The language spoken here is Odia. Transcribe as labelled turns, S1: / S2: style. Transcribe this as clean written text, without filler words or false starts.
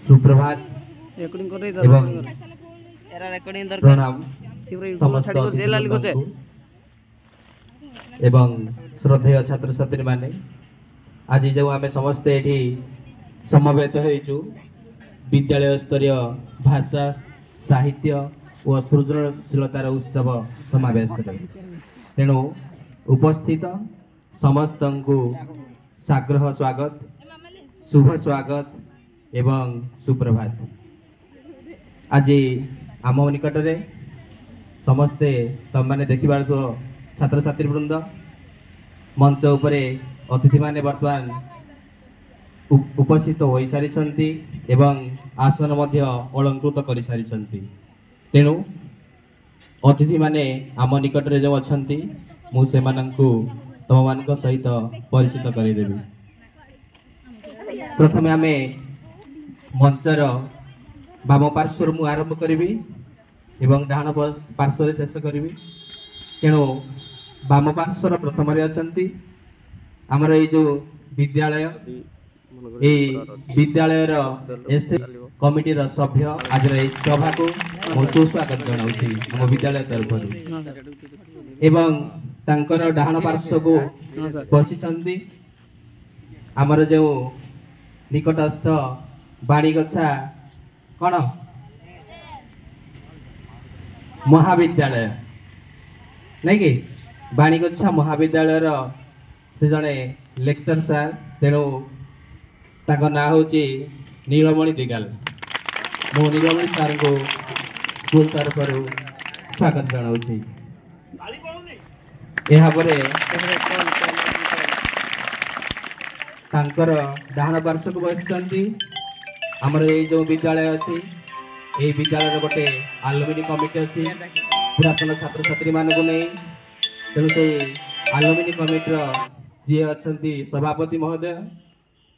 S1: ସୁପ୍ରଭାତ
S2: ରେକର୍ଡିଂ କରି
S1: ଏବଂ
S2: ଏରା ରେକର୍ଡିଂ ଦରକାର
S1: ପ୍ରଣାମ
S2: ସେ ପୁରା ୟୁଟ୍ୟୁବରେ
S1: ସମସ୍ତ
S2: ଛାଡ଼ି କରୁଛେ ଲାଲି କରୁଛେ।
S1: ଅତିଥିବୃନ୍ଦଙ୍କୁ ଏବଂ ଶ୍ରଦ୍ଧେୟ ଛାତ୍ରଛାତ୍ରୀମାନେ, ଆଜି ଯେଉଁ ଆମେ ସମସ୍ତେ ଏଠି ସମବେତ ହେଇଛୁ ବିଦ୍ୟାଳୟ ସ୍ତରୀୟ ଭାଷା, ସାହିତ୍ୟ ଓ ସୃଜନଶୀଳତାର ଉତ୍ସବ ସମାବେଶରେ, ତେଣୁ ଉପସ୍ଥିତ ସମସ୍ତଙ୍କୁ ସାଗ୍ରହ ସ୍ୱାଗତ, ଶୁଭ ସ୍ୱାଗତ ଏବଂ ସୁପ୍ରଭାତ। ଆଜି ଆମ ନିକଟରେ ସମସ୍ତେ ତମମାନେ ଦେଖିପାରୁଥିବ ଛାତ୍ରଛାତ୍ରୀ ବୃନ୍ଦ, ମଞ୍ଚ ଉପରେ ଅତିଥିମାନେ ବର୍ତ୍ତମାନ ଉପସ୍ଥିତ ହୋଇସାରିଛନ୍ତି ଏବଂ ଆସନ ମଧ୍ୟ ଅଳଙ୍କୃତ କରିସାରିଛନ୍ତି। ତେଣୁ ଅତିଥିମାନେ ଆମ ନିକଟରେ ଯେଉଁ ଅଛନ୍ତି, ମୁଁ ସେମାନଙ୍କୁ ତମମାନଙ୍କ ସହିତ ପରିଚିତ କରିଦେବି। ପ୍ରଥମେ ଆମେ ମଞ୍ଚର ବାମ ପାର୍ଶ୍ୱରୁ ମୁଁ ଆରମ୍ଭ କରିବି ଏବଂ ଡାହାଣ ପାର୍ଶ୍ୱରେ ଶେଷ କରିବି। ତେଣୁ ବାମ ପାର୍ଶ୍ୱର ପ୍ରଥମରେ ଅଛନ୍ତି ଆମର ଏଇ ଯୋଉ ବିଦ୍ୟାଳୟ, ଏଇ ବିଦ୍ୟାଳୟର ଏସ୍ କମିଟିର ସଭ୍ୟ। ଆଜିର ଏଇ ସଭାକୁ ମୁଁ ସୁସ୍ୱାଗତ ଜଣାଉଛି ଆମ ବିଦ୍ୟାଳୟ ତରଫରୁ। ଏବଂ ତାଙ୍କର ଡାହାଣ ପାର୍ଶ୍ୱକୁ
S2: ହଁ ସାର୍।
S1: ବସିଛନ୍ତି ଆମର ଯେଉଁ ନିକଟସ୍ଥ ବାଣିଗଛା କ'ଣ ମହାବିଦ୍ୟାଳୟ ନାଇଁ କି, ବାଣିଗଛା ମହାବିଦ୍ୟାଳୟର ସେ ଜଣେ ଲେକ୍ଚର ସାର୍। ତେଣୁ ତାଙ୍କ ନାଁ ହେଉଛି ନୀଳମଣି ଦିଗାଲ। ମୁଁ ନୀଳମଣି ସାର୍ଙ୍କୁ ସ୍କୁଲ ତରଫରୁ ସ୍ୱାଗତ ଜଣାଉଛି। ଏହାପରେ ତାଙ୍କର ଡାହାଣ ପାର୍ଶ୍ୱକୁ ବସିଛନ୍ତି ଆମର ଏଇ ଯେଉଁ ବିଦ୍ୟାଳୟ ଅଛି, ଏଇ ବିଦ୍ୟାଳୟର ଗୋଟେ ଆଲୁମିନି କମିଟି ଅଛି ପୁରାତନ ଛାତ୍ରଛାତ୍ରୀମାନଙ୍କୁ ନେଇ। ତେଣୁ ସେଇ ଆଲୁମିନି କମିଟିର ଯିଏ ଅଛନ୍ତି ସଭାପତି ମହୋଦୟ,